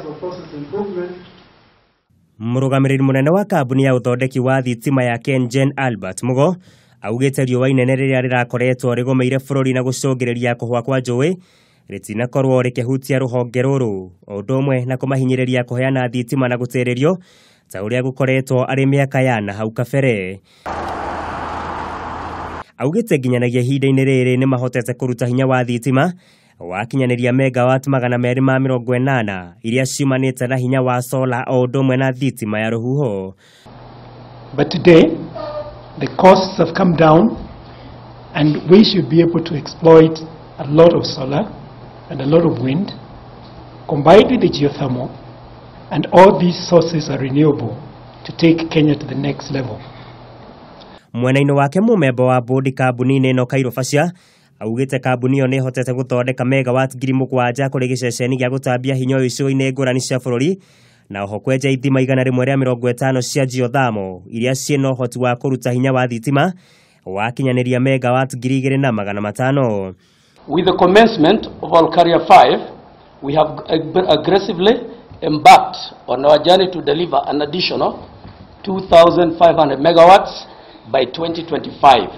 of process improvement. Mũrũgamĩrĩri mũnene wa kambuni ya ũthondeki wa thitima ya KenGen Albert Mugo augĩte riũa inene rĩrĩa rĩrakoretwo rĩgũmĩire bũrũri na gũcũngĩrĩria kũhũa kwa njũĩ rĩtinakorwo rĩkĩhutia rũhonge rũrũ, o ũndũ ũmwe na kũmahinyĩrĩria kũheana thitima na gũtĩrĩrio ta ũrĩa gũkoretwo arĩ mĩaka ya na hau kabere. Augĩte nginyanagia ihinda-inĩ rĩrĩ nĩ mahotete kũruta hinya wa thitima wakinyanĩria megawatt 280 iria ciumanĩte na hinya wa sola o ũndũ ũmwe na thitima ya rũhuho. But today the costs have come down and we should be able to exploit a lot of solar and a lot of wind combined with the geothermal, and all these sources are renewable to take Kenya to the next level. Mwena-inĩ wake mũmemba wa bodi kambuni-inĩ ĩno Kairũ Bacia augĩte kambuni ĩyo nĩ ĩhotete gũthondeka megawatt 7,000 kũrĩ gĩceceni gĩa gũtambia hinya ũyũ icigo-inĩ ngũrani cia bũrũri, na oho kwenja ithima 150 cia geothermal iria ciĩna ũhoti wa kũruta hinya wa thitima wakinyanĩria megawatt 2,500. With the commencement of Olkaria 5, we have aggressively embarked on our journey to deliver an additional 2,500 megawatts by 2025.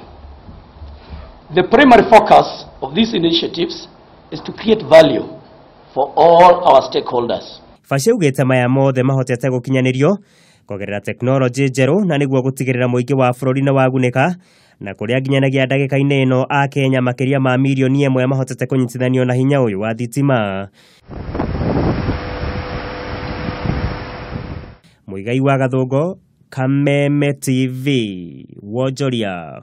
The primary focus of these initiatives is to create value for all our stakeholders. Bacia augĩte maya mothe mahotete gũkinyanĩrio kũgerera tekinoronjĩ njerũ na nĩguo gũtigĩrĩra mũingĩ wa bũrũri nĩ wagunĩka, na kũrĩa nginyanagia ndagĩka-inĩ ĩno Akenya makĩria ma mirioni 1 mahotete kũnyitithanio na hinya ũyũ wa thitima. Mũigai wa Gathũngũ, Kameme TV, Wonjoria.